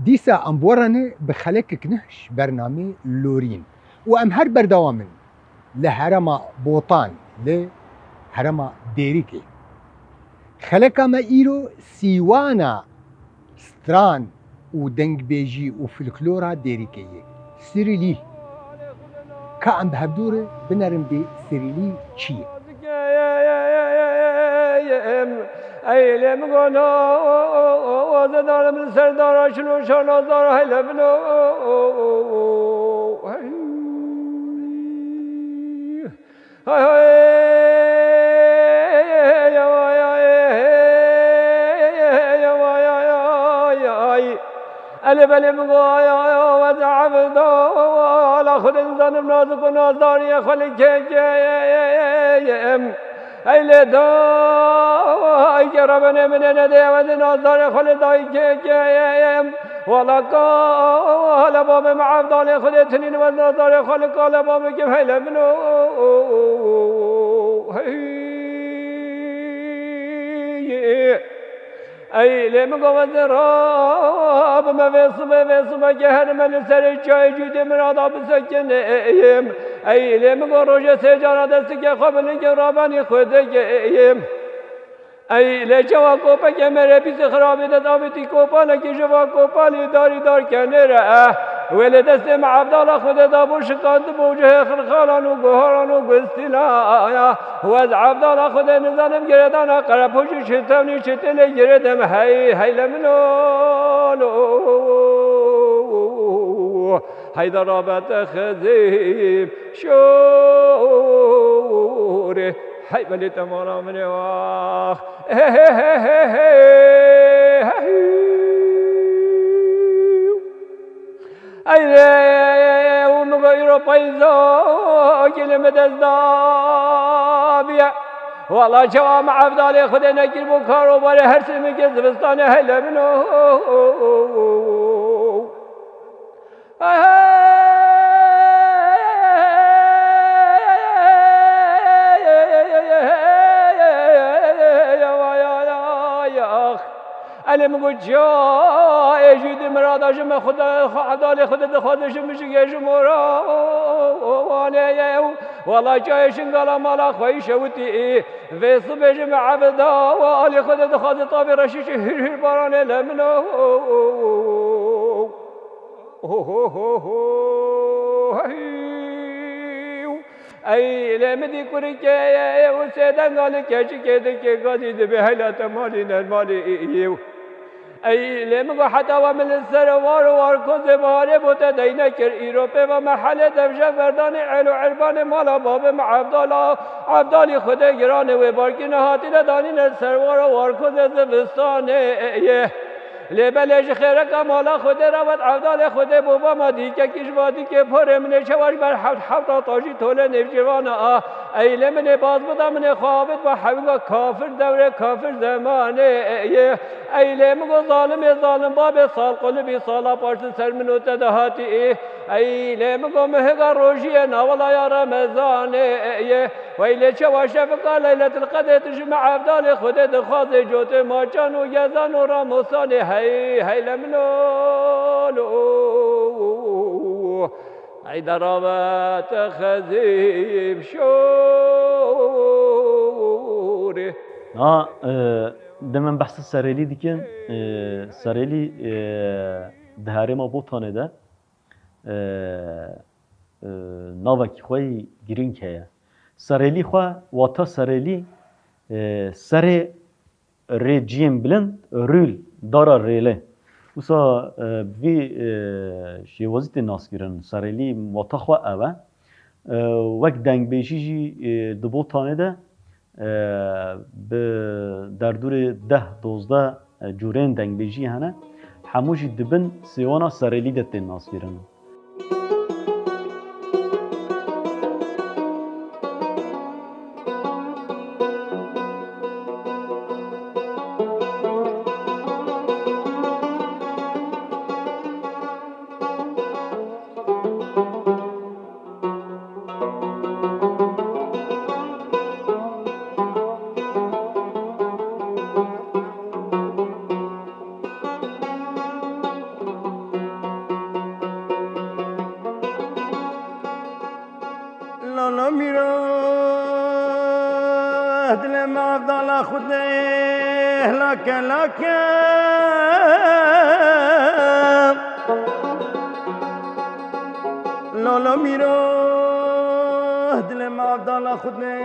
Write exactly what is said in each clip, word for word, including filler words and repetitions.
Dîsa em werane bi xelekek nuh ji bernamê Lorîn û em her berdewam in li herêma Botan, li herêma Dêrikê. Xeleka me îro sîwana stran û dengbêjî û folklora Dêrikê ye. Sirîlî. Ka em bi hevdû re binerin bê Sirîlî çi ye? Ey lê min go, no, o, o, o, zedarim li ser dara şilo şano zara heyle min o, o, o, o, hey. Hay, hay, ya, vay, ay, ya, vay, ay, ay, ay. Elê belê min go, ya, ya, weza evda, ala xudin zanim nazik û nazdariye xwe li kê, kê, em. Ey lê dayke rebenê min ê nedê, wezê nazdarê xwe li dayke, kê, em. Wala kale babê me Evdalê Xwedê tinîn wez nazarê xwe li kale babê kim heyle min o, hey. Ey lê min gava zera bi me vê sibê, vê sibê ke her me li serê çayê cûdê min ada bisekinê. Ey lê min go rojê sê cara destike xwe bi lingê rabenî xwe degê. Ey lê çawa kopeke mere pîsê xirabê de davêtî kopalekî ji va kopalî darî dar kenê re. Wê lê destê me Evdala Xwedê dabû şikandibû cihê xirxalan û guharan û gustîlan ya. Wez Evdala Xwedê nizanim girêdana qerepoşî çi tewnî çi têlê girêdim hey heyle min o, lo. Heyda rabete xizîm şorê. Hey belê temana min ê wax. He, he, he, he, he. Ey rê, û min go îro peyza gelê me dest dabiye. Wala çawa me Evdalê Xwedê nekiribû karobarê her sê min ke zivistanê heyle min o. Elê min got, "Çiyayê jûdî mirada ji me Xwedê, Evdalê Xwedê dixwaze ji min jigê ji moranê ye." Wala çiyayê şingala mala xwe yî şewitî. Vê sibê ji me Evdalê Xwedê dixwaze tavê reşî ji hir hir baranê le min o. Ho, ho, ho, ho, hey. Ey lê min dî kurikê û sê denga li keçikê dikê gazî dibê heyla te malî nermalî yê. Ey lê min go heta we min li ser war û war kozê baharê bo te dey nekir. Îro pê ve me helê devje verdanê êl û erbanê mala babê me Evdala, Evdalî Xwedê giranê wê barkî nehatîne danîne ser war û war kozê zivistanê yê. Lê belê ji xêreka mala Xwedê re wet Evdalê Xwedê bo ba ma dîkekî ji va dîkê porê min ê çawa ji ber heft hefta tajî tolê nêvcivana a. Ey lê min ê baz bida min ê xwe avêt ba hewînga kafir dewrê kafir zemanê yê. Ey lê min go zalimê zalim babê sal qulibî sala paştin ser min û te de hatî. Ey lê min go mihiga rojiyê navela ya Remezanê yê. Wey lê çawa şefika Leyletil Qedrê tu ji me Evdalê Xwedê dixwazê cotê maçan û gezan û ramosanê hey hey le min o, lo. Ey deravete xezîm şorê. Na, e, demin behsa Serêlî dikin. E, Serêlî, e, di herêma Botanê de e, e, navekî xwe yî girîng heye. Serêlî xwe, wata serêlî, e, serê rê ciyên bilind, rûl, dara rêle. Wisa, e, bi vî, e, şêwazî tê naskirin. Serêlî wata xwe ev e. E, wek dengbêjî jî, e, di Botanê de e, bi derdorê deh dozdeh, e, cureyên dengbêjî hene. Hemû jî dibin sêwana Serêlî de tên naskirin. Mevdala Xwedê lake lake. Lolo mîro dilê mevdala Xwedê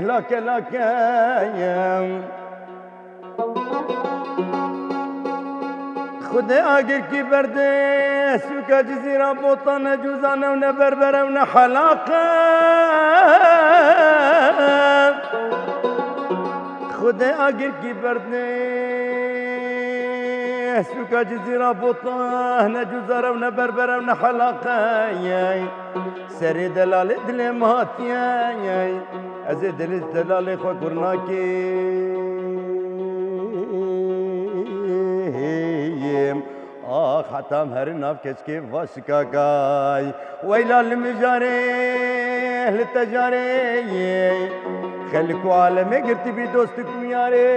lake lake. Xwedê agirkî berdê sûka Cizîra Botan, ne cûzan ew ne berber ew ne helaq e. Xwedê agirkî berdê sûka Cizîra Botan, ne cûzar ew ne berber ew ne helaq e. Serê delalê dilê min hatiye, ez ê dilê delalê xwe kur nakêm. Ax, heta em herin nav keçkê va şikakay. Weyla li mijarê, li tejarê. Xelk û alemê girtibî dostik û yarê.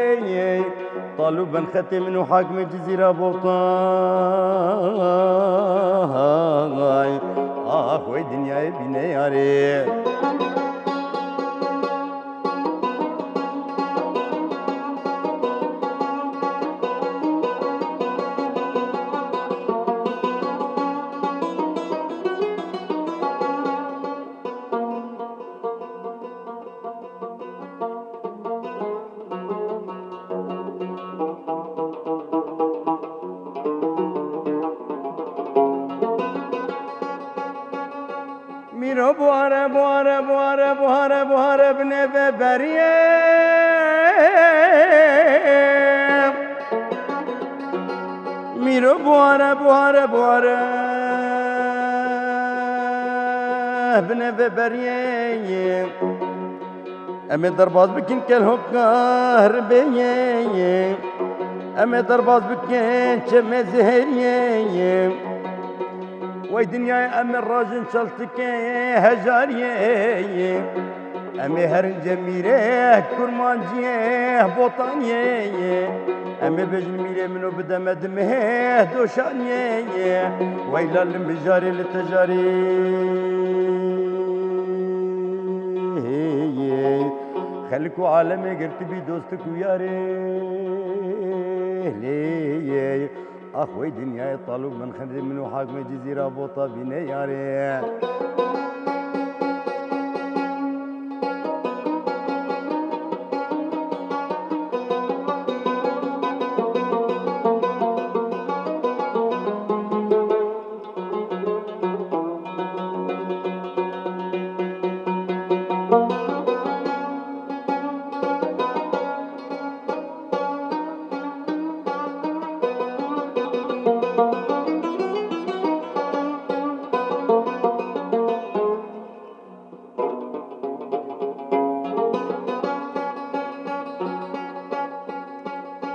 Talû bin xetê min û hakimê Cizîra Botan. Ax, wey dinyayê bîne yarê. Mîro buhare, buhare, buhare, buhare, buhare binê ve beriye. Mîro buhare, buhare, buhare binê ve beriye. Em ê derbas bikin kelhoka ribê ye. Em ê derbas bikin çemê zehêriyê ye. Wey dinyayê em ê rajin çaltikê hejariyê ye. Em ê herin cemîrê kurmanciyê botaniyê ye. Em ê bêjin mîrê min û bide me dimê doşaniyê ye. Weyla li mijarê li tejarê. Xelk û alemê girtibî dostik û yarê lê ye. Ax wey dinyayê talû bin xendê min û hakmê Cizîra Bota bîne yarê.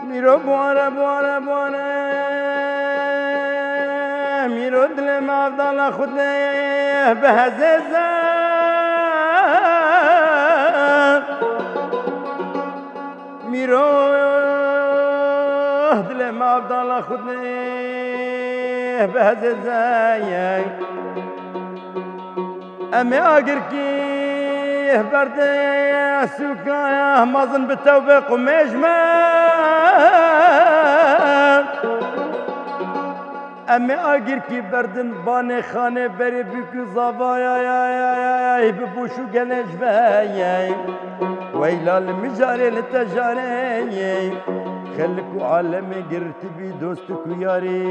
Mîro buhare, buhare, buhare. Mîro dilê me evdala Xwedê bihezêze. Mîro dilê me evdala Xwedê bihezêze. Em ê agirkî berdê sûka mezin bi tewbê qumêj me. Em ê agirkî berdin banê xanê berê bûk û zavaya bi bûş û gelêj ve. Weyla li mijarê li tejarê, xelk û alemê girtibî dostik û yarê.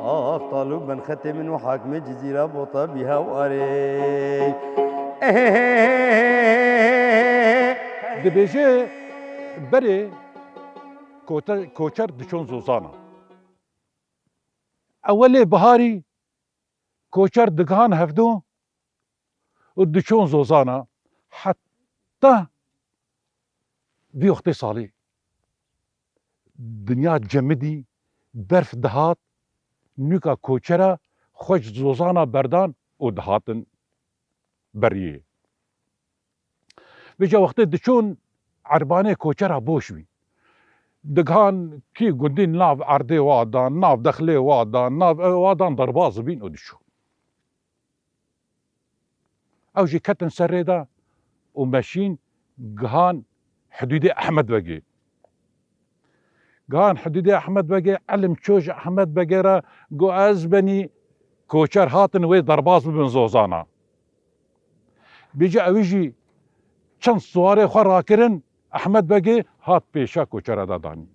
Ax talû bin xetê min û hakmê Cizîra Bota bî hewarê. Dibêje berê kote-, koçer diçon zozana. Ewelê biharî koçer digihan hevdû û diçon zozana heta vî wextê salî. Dinya cemidî, berf dihat, nûka koçera xwe ji zozana berdan û dihatin beriyê. Vêca wextê diçûn erbanê koçera boş bî. Digihan kî gundî nav erdê wa dan, nav dexlê wa dan, nav ew wa dan derbas dibîn û diçû. Ew jî ketin ser rê de û meşîn gihan hidûdê Ehmed Begê. Gihan hidûdê Ehmed Begê, elim çû ji Ehmed Begê re, got, ez benî koçer hatin wê derbas bibin Zozana. Bêje ewî jî çend siwarê xwe rakirin, Ehmed Begê hat pêşa koçera da danî.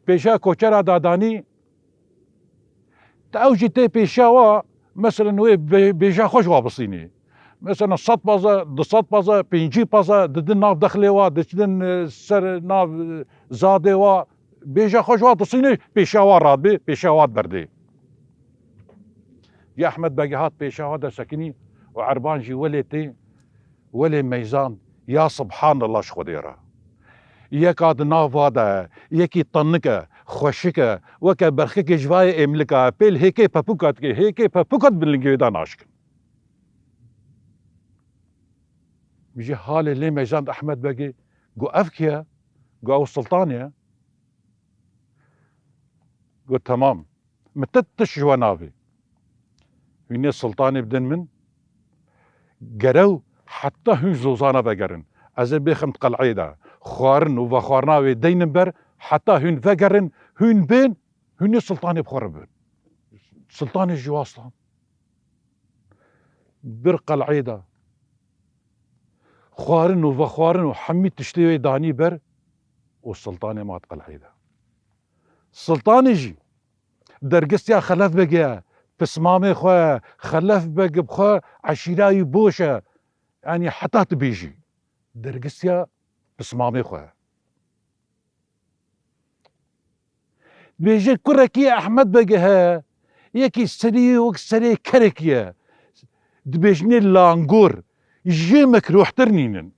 Pêşa koçera da danî, te ew jî tê pêşa wa, meselen wê bê-, bêja xwe ji wa bisînî. Mesela sed paza, du sed paza, pêncî paza didin nav dexlê wa, diçidin, e, ser nav, e, zadê wa, bêja xwe ji wa disînî, pêşa wa radbê, pêşa wa berdê. Ya Ehmed Begê hat pêşa wa de sekinî û Erban jî welê tê, welê meyzand, ya subhanallah ji Xwedê re. Yeka di nav va de, yekî tenik e, xweşik e, weke berxikê ji vayê êmlika, pêl hêkê pepûka dike, hêkê pepûka di bin lingê wê de naşkin. Ji halê lê meyzand Ehmed Begê, got, ev kî ye? Got, ew Sultanê ye. Got, temam. Min te tişt ji we navê. Hûn ê Sultanê bidin min. Gerew heta hûn Zozana vegerin. Ez ê bêxim di qeleyê de. Xwarin û vexwarina wê deynin ber, heta hûn vegerin, hûn bên, hûn ê Sultanê bi xwe re bin. Sultanê ji wastan. Bir qeleyê de. Xwarin û vexwarin û hemî tiştê wê danî ber û Sultanê ma di qeleyê de. Sultanê jî dergistiya Xelef Begê ye, pismamê xwe ye, Xelef Beg bi xwe eşîra wî boş e. Yanî heta tu bêjî, dergistiya pismamê xwe ye. Dibêje kurekî Ehmed Begê heye, yekî serî wek serê kerekî ye. Dibêjinê langor, jê mekruhtir nînin.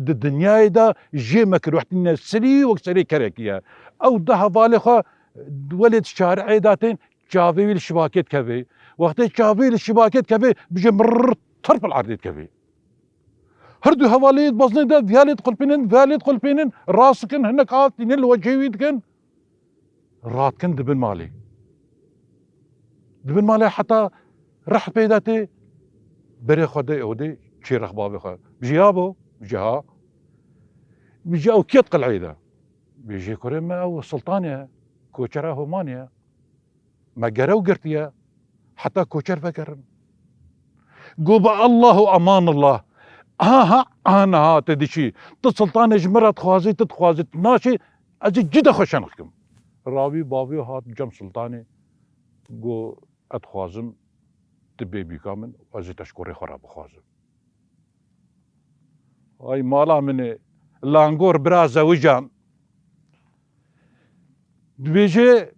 Di dinyayê de jê mekruhtir nîne, serî wek serê kerekî ye. Ew du hevalê xwe welê di şarihê de tên, çavê wî li şibakê dikeve. Wextê çavê wî li şibakê dikeve, bije mirr, terp li erdê dikeve. Her du hevalê yê dibazinê de, viya lê diqulpînin, viya lê diqulpînin, rast dikin, hinek av tînin li wecihê wî dikin. Radikin dibin malê. Dibin malê heta reh pê de tê, berê xwe de ew dê çê rexbavê xwe. Bijî ya bo, bijî ha. Bijî ew kê di qeleyê de? Bijî kurê me ew Sultanê ye, koçera Homanê ye. Me gerew girtiye, heta koçer vegerin. Go bi Allah û amanillah. Aha, aniha te diçî. Tu Sultanê ji min re dixwazî, tu dixwazî, tu naçî, ez ê cî de xwe şenik kim. Rawî bavê hat cem Sultanê. Go, ez dixwazim tu bê bîka min, ez ê te ji kurê xwe re bixwazim. Ay mala min ê, langor bira zewican. Dibêje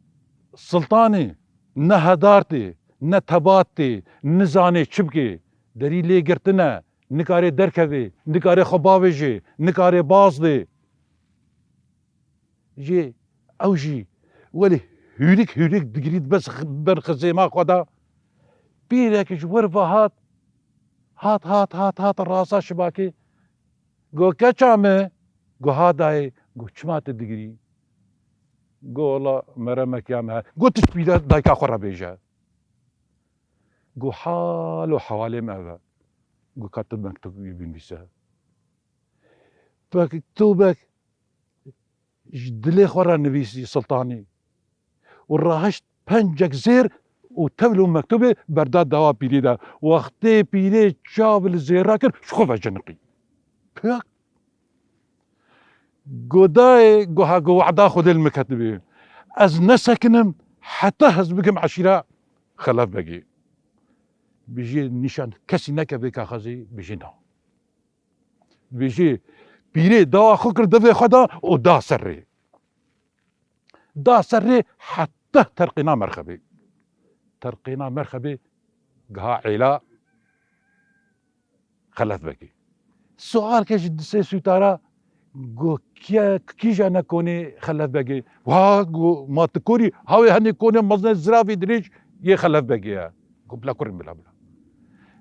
Sultanê ne hedar tê, ne tebat tê, nizanê çi bikê, derî lê girtine, nikare derkeve, nikare xwe bavêje, nikare baz dê. Jê ew jî welê hûrik hûrik digirî dibe ber xizêma xwe de. Pîrek ji wir ve hat, hat, hat, hat, hat rasa şibakê. Go, keça me, go, ha dayê, go, çima tu digirî? Go, wela meremek ya me heye. Go, tu ji pîre dayika xwe re bêje. Go, hal û hewalê me ev e. Go, ka tu mektubekî binivîse. Mektubek ji dilê xwe re nivîsî Sultanî û rahişt pencek zêr û tevl û mektubê berda dewa pîrê de. Wextê pîrê çav li zêra kir, ji xwe ve ciniqî. Pêk. Go dayê, go ha, go wehda Xwedê li min ketibî. Ez nesekinim heta hez bikim eşîra Xelef Begê. Bijî nîşan kesî neke vê kaxezê, bijî na. Dibêjê, pîrê dawa xwe kir devê xwe da û da ser rê. Da ser rê heta terqîna merxebê. Terqîna merxebê giha êla Xelef Begê. Sual ke ji di sê sûtara, go, kî-, kîja ne konê Xelef Begê? Wa, go, ma tu korî, hawê henê konê mezne ziravî dirêj yê Xelef Begê ye. Go, bila kurê min, bila, bila.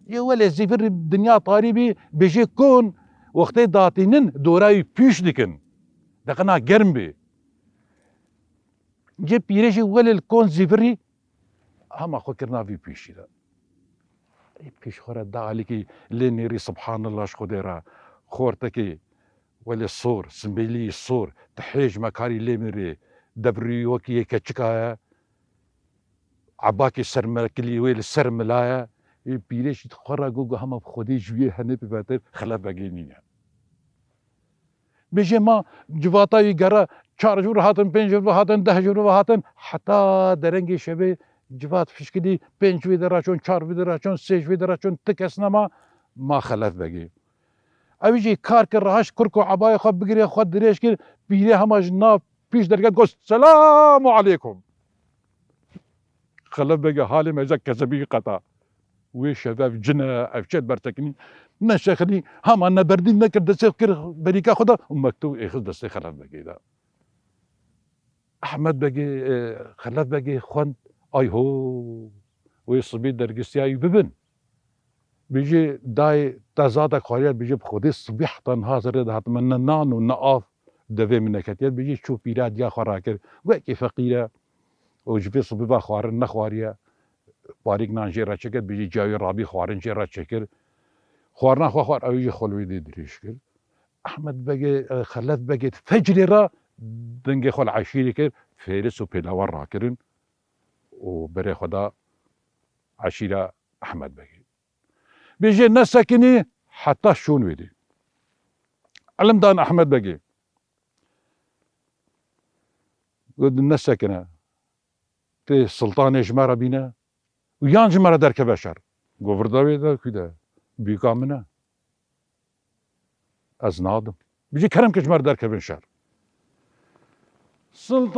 Yê welê zîvirî dinya tarî bî, bêjê kon wextê datînin dora wî pûş dikin. Deqina germ bê. Cê pîrê jî welê li kon zîvirî hema xwe kirina vî pûşî de. Ê pêş xwe re da alîkî lê nêrî, subhanallah ji Xwedê re. Xortekê welê sor, simbêlî sor, ti hêj me karî lê mirê, debrî wekî yê keçika ye, ebakê sermekilî wê li ser mila ye. Ê pîrê jî xwe re got, got, hema bi Xwedê ji wî yê henê bibetir, Xelef Begê nîne. Bêjê ma civata wî gera, çar ji vir hatin, pênc ji vir hatin, deh ji vir hatin, heta derengê şevê civat fişkilî, pênc wê de raçon, çar wê de raçon, sê ji wê de raçon, ti kes nema, ma Xelef Begê. Ew jî kar kir, raşt kir ku ebayê xwe bigire, xwe dirêj kir, pîrê hema ji nav pîş derket, got, "Selamu aleykum." Xelef Begê halê me jek kesebî qeta. Wê şev ev cin e, ev çet bertekinî. Neşexinî, hema neberdîn nekir, destê kir berîka xwe de û mektûb êxist destê Xelef Begê de. Ehmed Begê, e, Xelef Begê xwend, ay ho, wê sibî dergistiyayî bibin. Bijî dayê te zade xwariye, bijî bi Xwedê sibî heta niha zerê de hatime ne nan û ne av devê min neketiye. Bijî çû pîra diya xwe rakir. Wekî feqîr e û ji vê sibî ve xwarin nexwariye. Parîk nan jê re çekir, bijî cawî rabî xwarin jê re çekir. Xwarina xwe xwar, ew jî xwe li wê dê dirêj kir. Ehmed Begê, e, Xelef Begê fecrê re dengê xwe li eşîrê kir, fêris û pêlawan rakirin û berê xwe da eşîra Ehmed Begê. Bêjê nesekinî heta şûn wê dê. Ilim dan Ehmed Begê. Got, nesekine. Tê Siltanê ji me re bîne û yan ji me re derkeve şer. Got, vir de wê de ku de bîka min e. Ez nadim. Bijî kerem ke ji me re derkevin şer. Siltanê,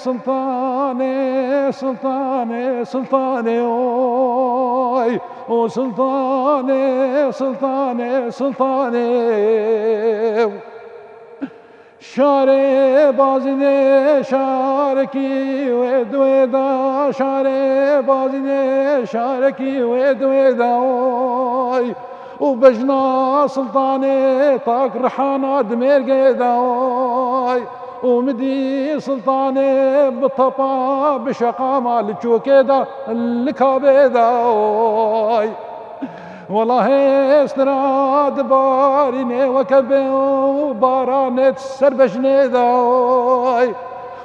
Siltanê, Siltanê, Siltanê, oy, o Siltanê, Siltanê, Siltanê. Şarê bazînê şarekî wê duê da, şarê bazînê şarekî wê duê da, oy. Û bejna Siltanê tak rihana di mêrgê da, oy. Û midî Siltanê bi tepa bi şeqama li çokê da, li kabê da, oy. Wela hêstira dibarînê weke bê û baranê di ser bejnê de, oy.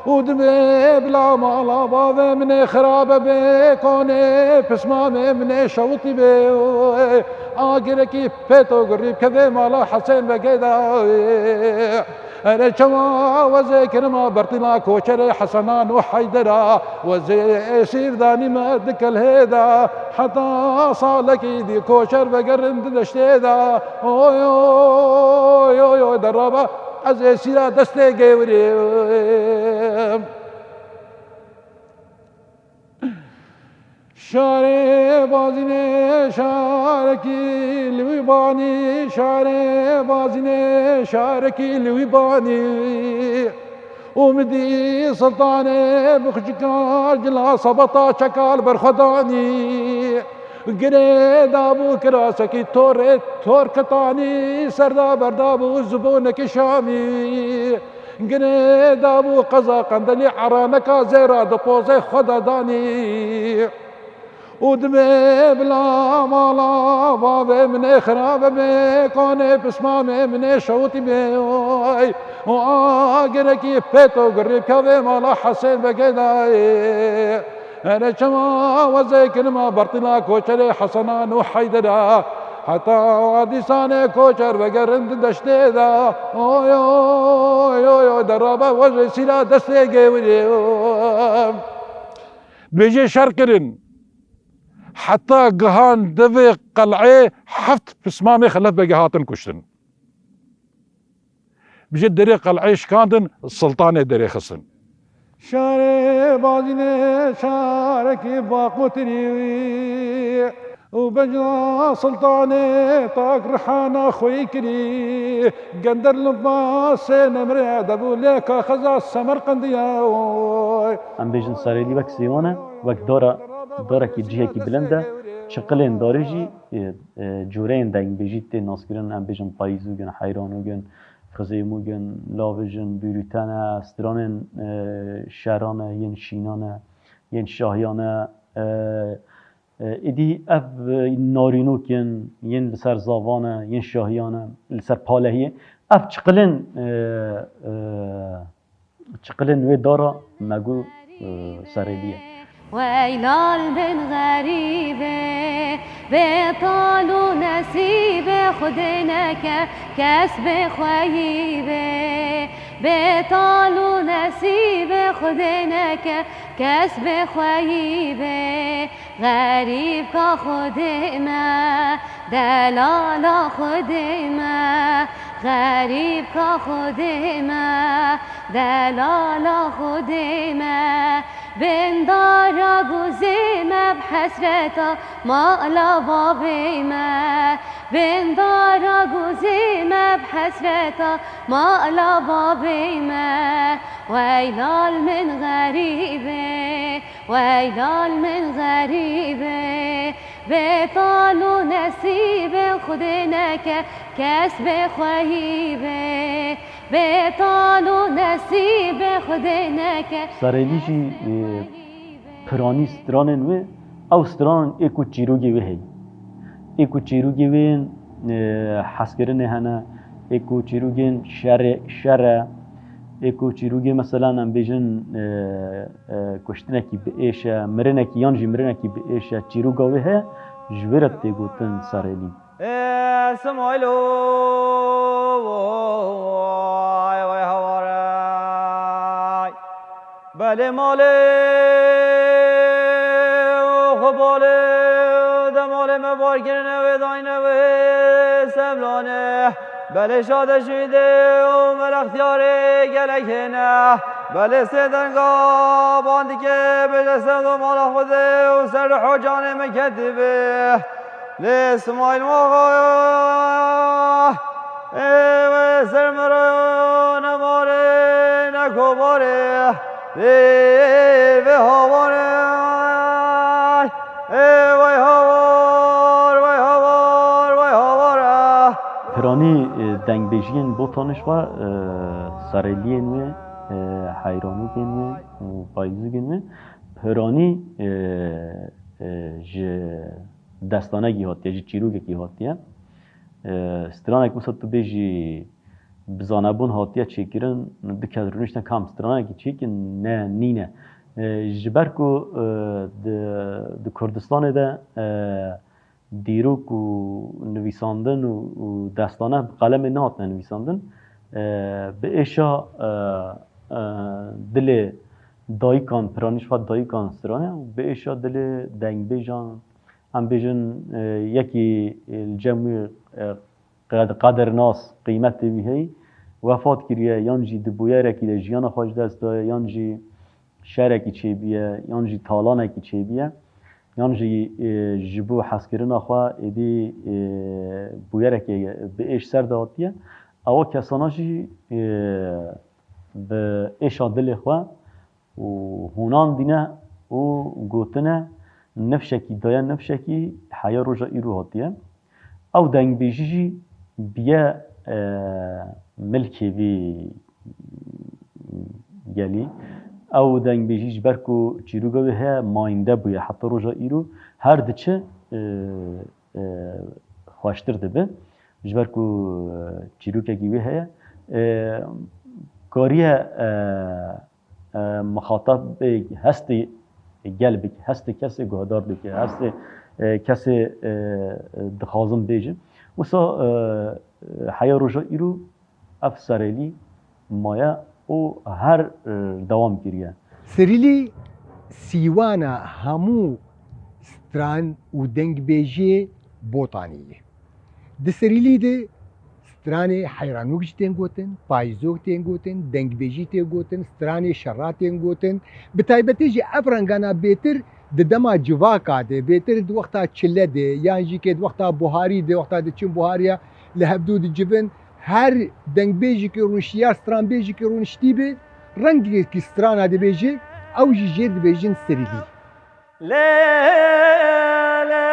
Û dibê bila mala bavê min ê xirabe bê, konê pismamê min ê şewitî bê, oy. Agirekî pêto gurî bikevê mala Hesên Begê de, oy. Erê çawa wezê kirima bertîla koçerê Hesenan û Heydera, wezê êsîr danî me di kelhê de, heta salekî dî koçer vegerin di deştê de. Oy, oy, oy, oy, deraba ez êsîra destê gewrê. Şarê bazînê şarekî li wî banî, şarê bazînê şarekî li wî banî. Û min dî Siltanê bi xicika cila sebeta çeka li ber xwe danî. Girê dabû kirasekî torê tor ketanî, ser da berdabû zibonekî şamî. Girê dabû qeza qendelî eraneka zêra di pozê xwe de danî. Û dibê bila mala bavê min ê xirabe bê, konê pismamê min ê şewitî bê, oy. Û agirekî pêto gurî bikevê mala Hesên Begê de, oy. Erê çawa wezê kirima bertîla koçerê Hesenan û Heydera, heta dîsanê koçer vegerin di deştê de. Oy, oy, oy, oy, deraba wezê sîra destê gewrê. Dibêje şer kirin. Heta gihan devê qel'ê heft pismamê Xelef Begê hatin kuştin. Bi jê derê qel'ê şikandin, Siltanê derê xistin. Şarê bazînê şarekî baqotirî û bejna Siltanê tak rihana xweyî kirî. Gender li pasê nemrê debû lê kaxeza Semerqendiya, oy. Em bêjin Serêlî wek sêwan e, wek dara, darekî cihekî bilind e. Çiqilên darê jî, e, e, cûreyên dengbêjî tê naskirin, em bêjin payîzûgin, heyranûgin, xizêmûgin, lavijin, bûrûtene, stranên, e, şeran e, yên şînan e, yên şahiyan e, E, e, êdî ev, e, narînok in, yên li ser zavan e, yên şahiyan e, li ser palehiyê. Ev çiqilin, e, e, çiqilin wê dara me got, e, serêlî ye. Weylal bin xerîbê, bê tal û nesîbê Xwedê neke kes bê xweyî bê. Bê tal û nesîbê Xwedê neke kes bê xweyî bê. Xerîbka Xwedê me, delala Xwedê me. Xerîbka Xwedê me, delala Xwedê me. Bin dara guzê me bi hesreta mala bavê me. Bin dara guzê me bi hesreta mala bavê me. Weylal min xerîbê, weylal min xerîbê. Bê tal û nesîbê Xwedê neke kes bê xweyî bê. Bê tal û nesîbê Xwedê neke. Serêlî jî, e, piranî stranên wê, ew stran ê ku çîrogê wê heye. Ê ku çîrogê wê, e, hezkirinê hene, ê ku çîrogên şerê, şer e, ê ku çîrogê, meselan, em bêjin, e, e, kuştinekî bi êş e, mirinekî yan jî mirinekî bi êş e, çîroga wê heye, ji wê re tê gotin serêlî. Ê Smaîlo, vay, vay hawaray. Belê malê û xwe balê, de malê me bar kirine wê dayne wê sevlane. Belê şade şûdê û melextiyarê gelek hêne. Belê sê denga bandike bêje sewdo mala Xwedê û ser hocanê me ketibe. Lê Smaîl Maxa, ê wê ser me re ne marê, ne kovarê, ê vê havarê, ê vay havar, vay havar, vay havar e. Piranî, e, dengbêjiyên Botanê ji xwe, e, serêliyên wê, e, heyranokên wê û payîzokên wê, piranî, e, e, ji destanekî hatiye, ji çîrokekî hatiye. E, stranek wisa tu bêjî bi zanebûn hatiye çêkirin, du kes rûniştin kam stranekî çêkin, ne, nîne. E, ji ber ku, e, di, di Kurdistanê de, e, dîrok û nivîsandin û, û destane bi qalemê nehatine nivîsandin, e, bi êşa, e, e, dilê dayikan, piranî ji xwe dayikan strane û bi êşa dilê dengbêjan, em bêjin, e, yekî, e, li cem wî, e, qed-, qedirnas, qîmetê wî heyî, wefat kiriye, yan jî di bûyerekî de jiyana xwe ji dest daye, yan jî şerekî çêbûye, yan jî talanekî çêbûye, yan jî, e, ji bo hezkirina xwe êdî, e, bûyerekê bi êş ser de hatiye. Ewa kesana jî, e, bi êşa dilê xwe û hûnandîne û gotine nifşekî daye nifşekî heya roja îro hatiye. Ew dengbêjî jî biye, e, milkê vî gelî. Ew dengbêjî ji ber ku çîroka wê heye mayînde bûye heta roja îro her diçe, e, e, xweştir dibe. Ji ber ku, e, çîrokekî wê heye, e, kariye, e, e, mixatab bê hestê gel bike, hestê kesê guhdar bike, hestê, e, kesê, e, dixwazin bêjin. Wisa, e, e, heya roja îro ev serêlî maye û her, e, dewam kiriye. Serîlî sîwana hemû stran û dengbêjiyê Botanî ye. Di serîlî de stranê heyranok jî tên gotin, payîzok tên gotin, dengbêjî tê gotin, stranê şera tên gotin. Bi taybetî jî ev rengana bêtir di dema civaka de, bêtir di wexta çile de, yan jî ke di wexta buharî de, wexta diçin buhariya li hevdû dicivin, her dengbêjikî rûniştî ya stranbêjikî rûniştî be, rengekî strana dibêje, ew jî jê dibêjin serîlî. Lê, lê,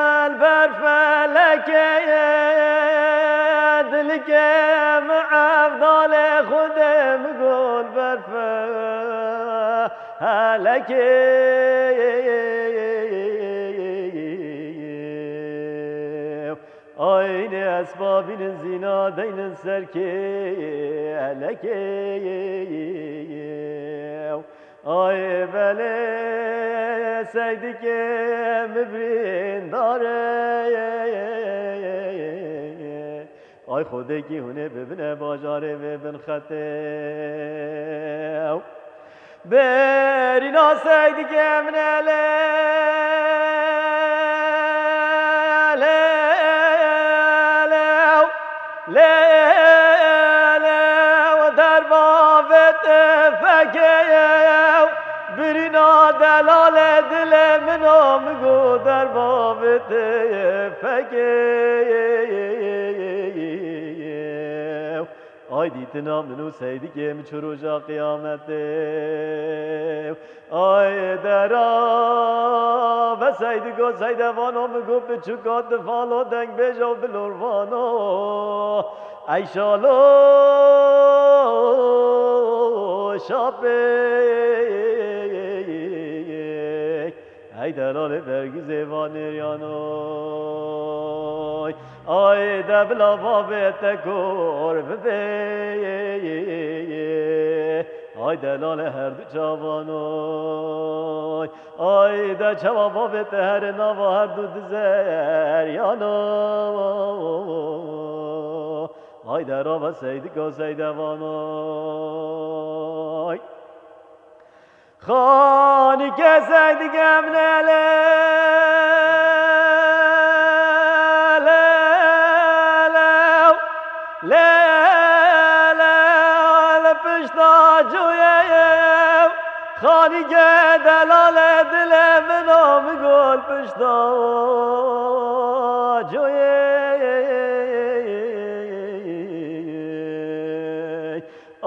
wel ber felekê ye, dilkê mi evdalê Xwedê mi gol ber fe-, Helekê. Aynê esbabînin zîna deynin serkê. Helekê. Ay belê seydikê mi birîndar e. Ay xwedekî hûn ê bibine bajarê vê bin xetê. Berîna seydikê min e lê, lê, lê, lê, lê, derba vê tefekê. Birîna delalê dilê min o, min got derba vê tefekê. Ay dîtina min û seydikê min çi roja qiyametê. Ay dera ve seydik o, seydevano min got biçûka tifalo dengbêja û bilorvano. Ey şalo şapê. Hey delalê bergizê vanêriyanoy. Ay de bila bavê te kor bibê. Ay delalê her du çavanoy. Ay de çawa bavê te here nava her du dizeryano. Ay de rava seydika seydevanoy. Xanî kesek digemne lew, lew, lew, lew, li pişta cuyê yew. Xanî ke delale dilê min o, min got pişta cuyê.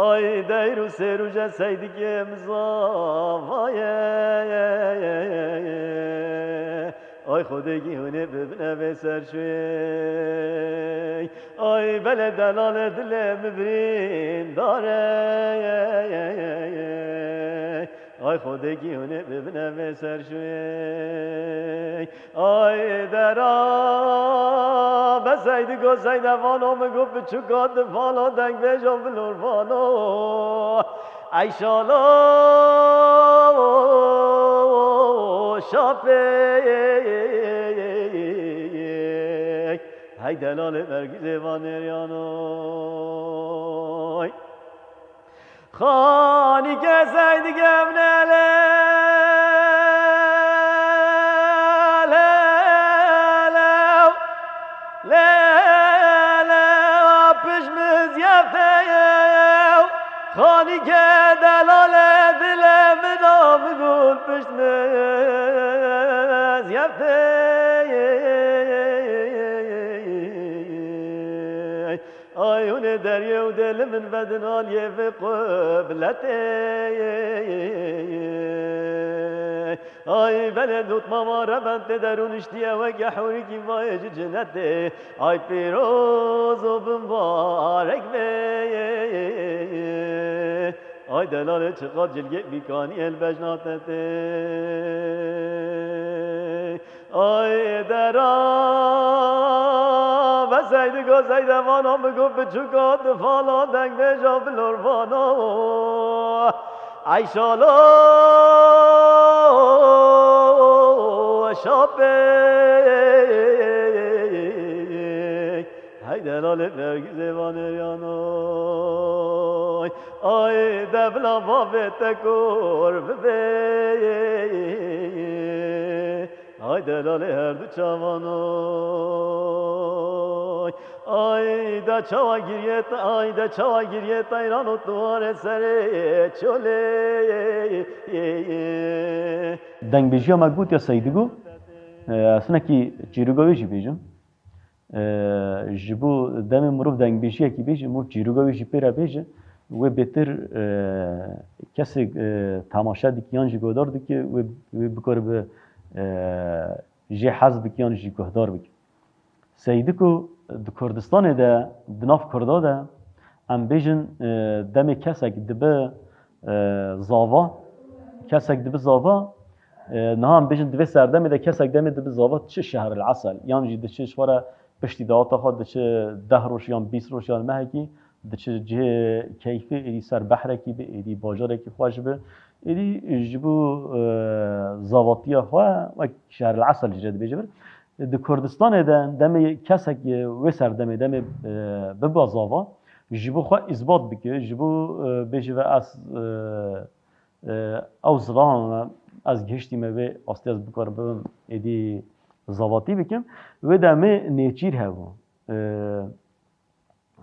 Ay deyr û sêr û je seydikê min zava ye. Ay xwedekî hûnê bibine vê ser şûyê. Ay belê delale dilê min birîndar e. Ay xwedekî hûnê bibine vê ser şûyê. Ay dera be seydi go seydevano, min got biçûka difalo dengbêjo bilorvano. Ey şalo şapê. Hey delalê bergizê vanêriyanoy. Xanî kesey digemne le, le, le, le, le, pişt min ziyefte ye. Xanî ke delale dilê min a, min got pişt min ziyefte ye. Ay hûnê deriyê û dê li min vedin aliyê vê qibletê. Ay belê dotmama revend tê de rûniştiye weke hûrikî vayê ji cinetê. Ay pîroz û bimbarek bê. Ay delalê çiqas cilgê bîkaniyê li bejna te tê. Ay dera ve seydi go seydevano, min got biçûka difala dengbêja bilorvano. Ey şalo şapê. Hey delalê bergizê vanêriyanoy. Ay de bila bavê te kor bibê. Ay delalê her du çavanoy. Ay de çawa giriyê te, ay de çawa giriyê teyran û tuwarê serê çolê. Dengbêjiya me gotiya Seydigo, e, ez hinekî çîroka wê jî bêjim. E, ji bo demê mirov dengbêjiyekî bêje, mirov çîroka wê jî pê re bêje, wê bêtir, e, kesê, e, temaşe dike yan jî guhdar dike, wê, wê bikare bi, e, jê hez bike yan jî guhdar bike. Seydiko di Kurdistanê de, di nav Kurda de, em bêjin, e, demê kesek dibe, e, zava, Kesek dibi zava, e, niha em bêjin di vê serdemê de kesek demê dibi zava diçe şehril esel. Yan jî diçe ji xwe re piştî daweta xwe diçe deh roj yan bîst roj yan mehekî, diçe cihê keyfê, êdî ser behrekî bi, êdî bajarekî xweş bi. Êdî ji bo, e, zavatiya xwe wek şehril esel jî re dibêje bir. Di Kurdistanê de demê kesek, e, wê serdemê demê, e, biba zava, ji bo xwe îsbat bike, ji bo, e, bêje ve ez, e, e, ew zilanan me, ez gihiştîme vê astê ez bikarim bibim êdî zavatî bikim. Wê demê nêçîr hebû. E,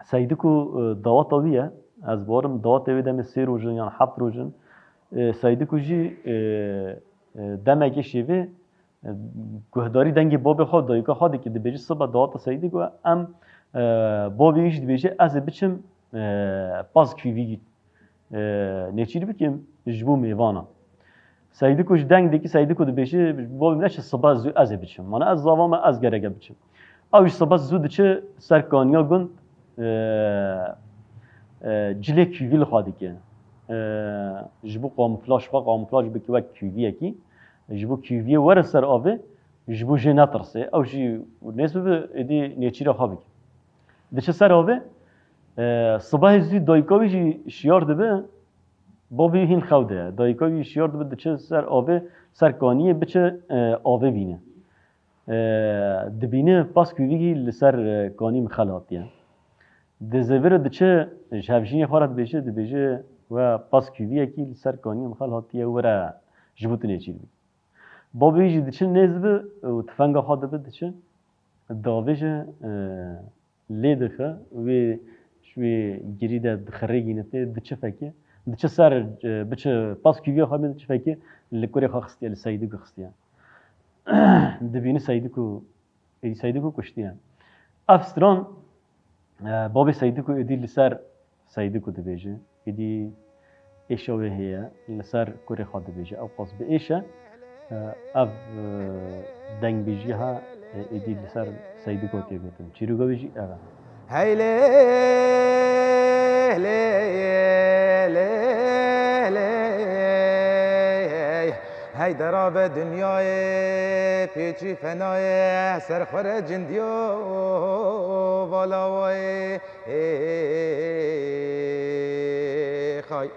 Seydiko, e, daweta wî ye. Ez barim dawetê wê demê sê roj in yan heft roj in. E, Seydiko jî, e, e, demekê şêvê, e, guhdarî dengê babê xwe, dayika xwe dike, dibêje sibe daweta Seydiko em, e, babê wî jî dibêje ez ê biçim, e, Paskûvî, e, nêçîr bikim ji bo mêvana. Seydiko ji deng dikî, Seydiko dibêje, babê min neçe sibe zû ez ê biçim. Mana ez zava me, ez gereke biçim. Ew jî sibe zû diçe ser kaniya gund, e, e, cilê kûvî li xwe dike. E, ji bo kamuflaj xwe, kamuflaj bike wek kûviyekî. Ji bo kûviyê were ser avê, ji bo jê netirse. Ew jî nêz bibe, êdî nêçîra xwe bike. Diçe ser avê, e, sibehê zû dayika wî jî şiyar dibe, babê wî hîn xew de ye. Dayika wî şiyar dibe, diçe ser avê, ser kaniyê biçe, e, avê bîne. E, dibîne Paskûvî li ser, e, kanî mixel hatiye. Di zêvê re diçe, ji hevjînê xwe re dibêje, dibêje, we Paskûviyekî li ser kaniyê mixel hatiye, were ji bo tu nêçîr bî. Babê wî jî diçe nêz bi û tifenga xwe dibe diçe. Davêje, e, lê dixe, wê ji wê girî de dixirêgîne tê, diçe fekê. Diçe ser, e, biçe Paskûviya xwe bê diçe fekê, li kurê xwe xistiye, li Seydiko xistiye. Dibîne Seydiko, êdî Seydiko kuştiye. Ev stran, e, babê Seydiko êdî li ser Seydiko dibêje, êdî êşa wê heye, li ser kurê xwe dibêje. Ew qas bi êş e, e, ev, e, dengbêjiya ha, e, êdî li ser Seydiko tê gotin. Çîroka wê jî ev e. Hey lê, lê, lê, lê, hey dera be dinyayê, pêçî fenayê, ser xwe re cindiyo vala wayê. Ê, xay.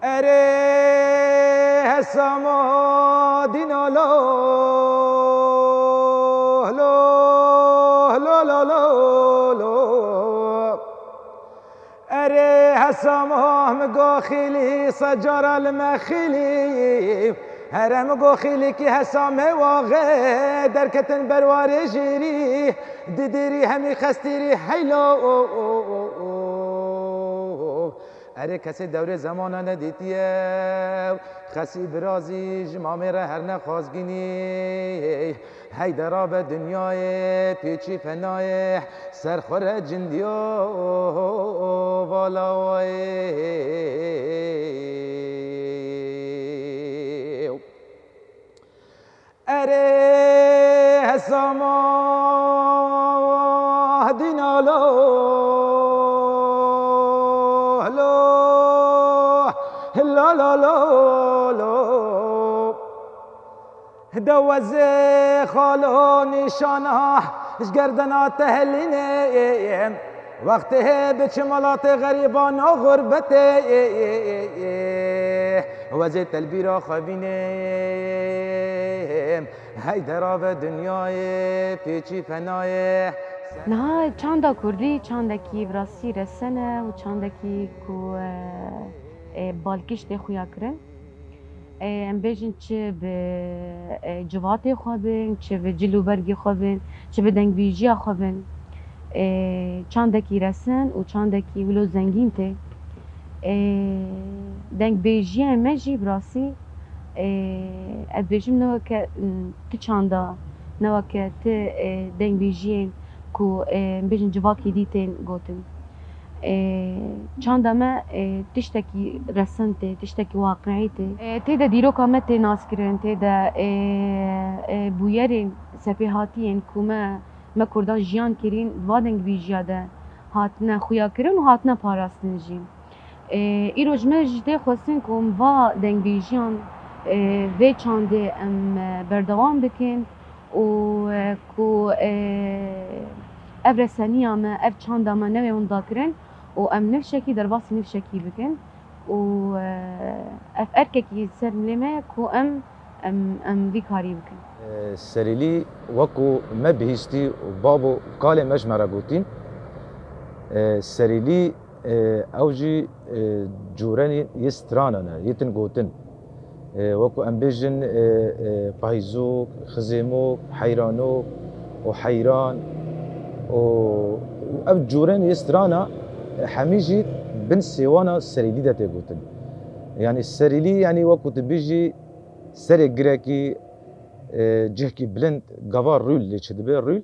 Erê hesama dîna lo, lo, lo, lo, lo, lo. Erê hesama mi go xîlî, secara li me xîlî. Here mi go xîlî ki hesa me waxe, derketin berwarê jêrî. Didêrî hemî xestîrî heylo. Erê kesê dewrê zemana nedîtiye, xesî birazî ji mamê re her ne xwazgînî. Hey dera be dinyayê, pêçî fenayê, ser xwe re cindiyo vala wayê. Erê hesama dîna lo, lo, lo, lo, lo, lo. De wezê xalo nîşana ji gerdena te helînê. Wextê hê biçim welatê xerîban û xurbetê, wezê telbîra xwe bînê. Hey dera ve dinyayê, pêçî fenayê. Niha çanda kurdî çandekî bi rastî resen e û çandekî ku, e, e, balkiştê xuya kirin. E, em bêjin çi bi, e, civatê xwe bin, çi bi cil û bergê xwe bin, çi bi dengbêjiya xwe bin, e, çandekî resen û çandekî wilo zengîn tê. E, dengbêjiyên me jî bi rastî, e, ez dibêjim ne weke, m, ti çanda, ne weke ti, e, dengbêjiyên ku, e, em bêjin civakî dî tên gotin. E, çanda me, e, tiştekî resen tê, tiştekî waqiî tê. E, tê de dîroka me tê naskirin, tê de, e, e, bûyerên sepêhatiyên ku me, me Kurdan jiyan kirîn, va dengbêjiya de hatine xuya kirin û hatine parastin jî. Ê, îro ji me jî tê xwestin ku em va dengbêjiyan, ê, vê çandê em, e, berdewam bikin û, e, ku, e, ev reseniya me, ev çanda me newê winda kirin û em nifşekî derbasî nifşekî bikin û, e, ev erkekî ser milê me ye ku em, em, em vî karî bikin. E, serîlî wekû me bihîstî û bab û kalê me ji me re gotîn. E, serîlî Ê, ew jî, ê, corenî yê stranan e, yê tin gotin. Ê, wekû em bêjin, ê, ê, payzok, xizêmok, heyranok û heyran û, û ev corenî yê strana, ê, hemî jî bin sêwana serîlî de tê gotin. Yanî serîlî, yanî wekû tu bêjî serê girekî, ê, cihkî bilind, gava rûl lê çi dibe, rûl,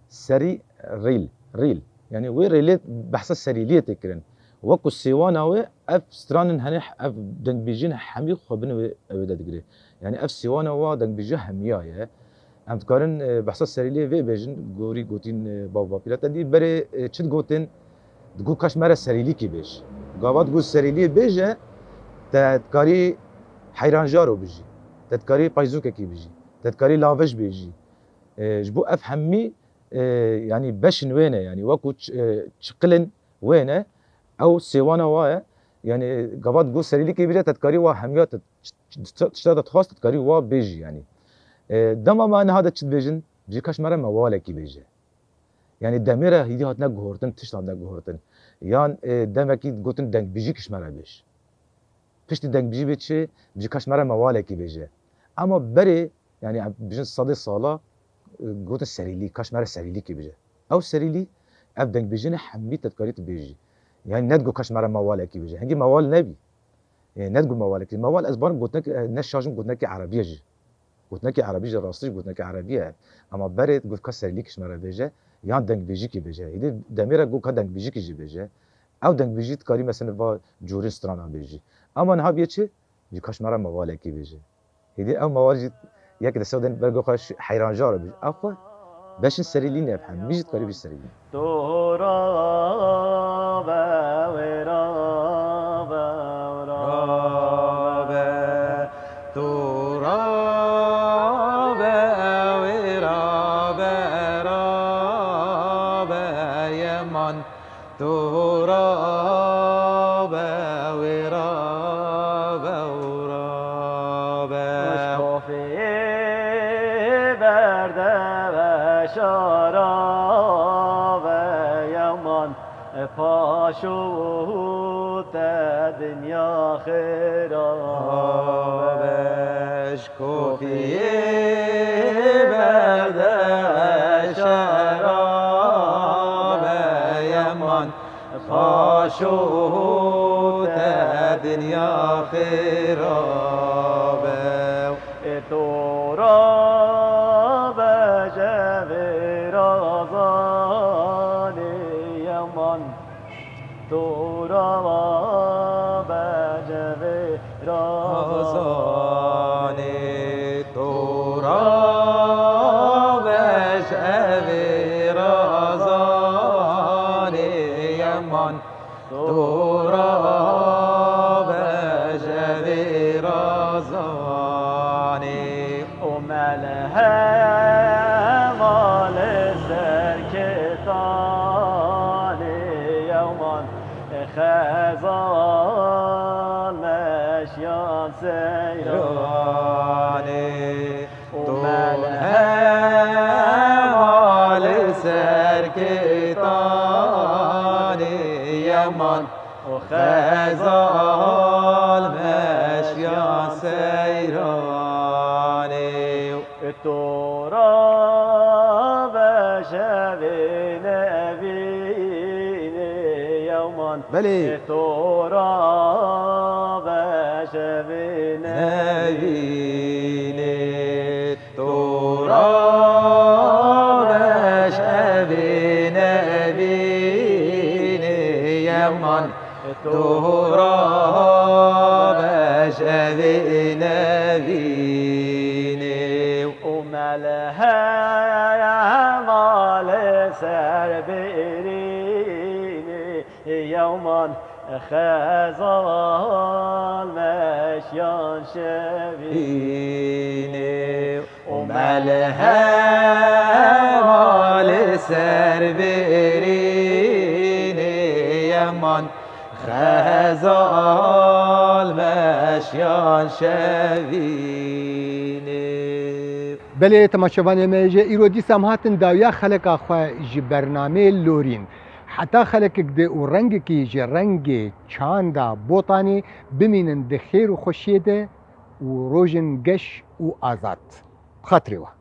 serî, rîl, rîl. Yanî wê rêlê behsa serîliyê tê kirin. Wekû sêwana wê, ev stranin henê, ev dengbêjiyên hemî xwe bin wê, wê de digire. Yanî ev sêwana wa dengbêjiya hemiya ye. Em dikarin, e, behsa serîliyê vê bêjin, gorî gotîn, e, bav bapîra te dî berê, e, çi digotin? Digot ka ji me re serîlîkî bêj. Gava digot serîliyê bêje, te dikarî heyranjaro bijî. Te dikarî payzokekî bijî. Te dikarî lavej bêjî. E, ji bo ev hemî e, yanî beşin wê ne, yanî wekû ç-, e, çiqilin wê ne, ew sêwana wa ye. Yanî gava digot serîlîkê bêje, te dikarî wa hemiya te ç-, ç-, tişta te dixwast, te dikarî wa bêjî yanî. E, dema me niha de çi dibêjin? Bijî ka ji me re mewalekî bêje. Yanî demê re hîdî hatine guhortin, tişt hatine guhortin. Yan, e, demekî gotin dengbêjî ki ji me re bêj. Piştî dengbêjî bê çi? Bijî ka ji me re mewalekî bêje. Ema berê, yanî em bijin sedê sala, e, gotin serîlî, ka ji me re serîlîkî bêje. Ew serîlî, ev dengbêjiyên hemî te dikarî tu bêjî. Yanî nedigo ka ji me re mewalekî bêje. Hingî mewal nebî. E, nedigo mewalekî. Mewal ez barim gotinek, e, ne şaş in gotinekî erebî ye jî. Gotinekî erebî jî rastî jî gotinekî erebî ye. Ema berê digot ka serîlîkî ji me re bêje, yan dengbêjîkî bêje. Hêdî demê re got ka dengbêjîkî jî bêje. Ew dengbêjî dikarî mesela va corên strana bêjî. Ema niha bê çi? Ji ka ji me re mewalekî bêje. Hêdî ew mewal jî yek destê xwe dên ber go xwe heyranjaro bêje. Ew xwe beşin serîlî ne, hemî jî dikarî bêjî serîlî. Tu rabe, wê rabe, rabe. Tu rabe, wê rabe, rabe, yeman. Tu rabe, wê rabe, rabe. Kofî berde ve şarabe, yeman. Paşo te dinya xêra be. Ji kofiyê berde şera be, yeman. Paşo te dinya xêra be. Ê tora be jevê razanê, yeman. Tora be jevê razanê, tora be jevê razanê, yeman. Tora be jevê razanê. Û melhema li ser ketanê, yeman. Xezal meşyan seyranê. Û melhema li ser ketanê, yeman. Û xezal meşyan seyranê. Tora be jevê nevînê, yeman. Belê. Tora be jevê nevînê. Tora be jevê nevînê, yeman. Tora be jevê nevînê. Û melhema li ser bêrînê, yeman. Xezal meşyan şevînê û melhema li ser verînê yeman. Xezal meşyan şevînê. Belê, temaşevanê me, ji îro dîsa em hatin dawiya xeleka xwe ji bernameyê Lorîn. Heta xelekek di û rengekî ji rengê çanda Botanê bimînin di xêr û xweşiyê de û rojin geş û azad. Bi xatirê we.